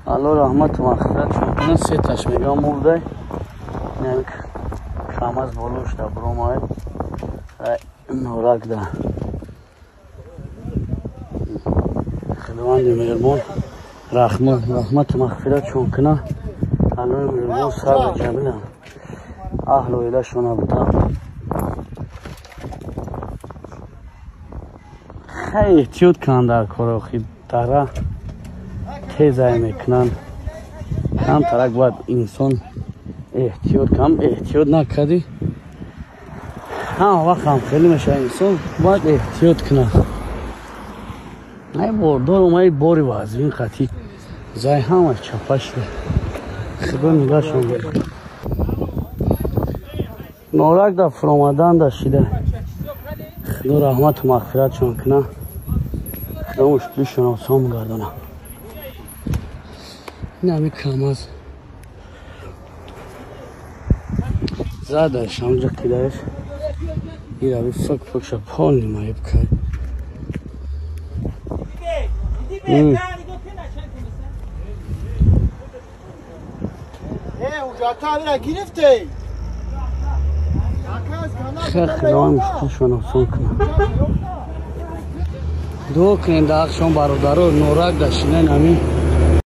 Алло раҳмату мағфиратшон кунад. Сеташ мегам мурдай. Камаз болошда буромай. Норак да. Худованди меҳрбон раҳмату мағфиратшон кунад. Аллои меҳрбон сабр ҷамила аҳлу оилашона буда. Хеле эҳтиёт кунанд дар кор, охи дара тезай мекунанд. Камтарак бояд инсон эҳтиёт кам, эҳтиёт накардӣ ҳама вақт ҳам хеле мешавад. Инсон бояд эҳтиёт кунад. Ай бордор омаи бори вазнин қатӣ зай ҳама чапа шуда. Худо нигоҳшон дорад. Норак да фуромадан да шида. Худо раҳмату мағфиратшон кунад. Худо мушкилишон осон гардонад. Ин ҳами камаз задаеш ҳамҷа кидаеш. Ирави фак факша полни маиб кард. Худованд мушкилшон осон кунад. Дуо кунем дар ҳақшон бародаро. Норак да шинен ҳамин.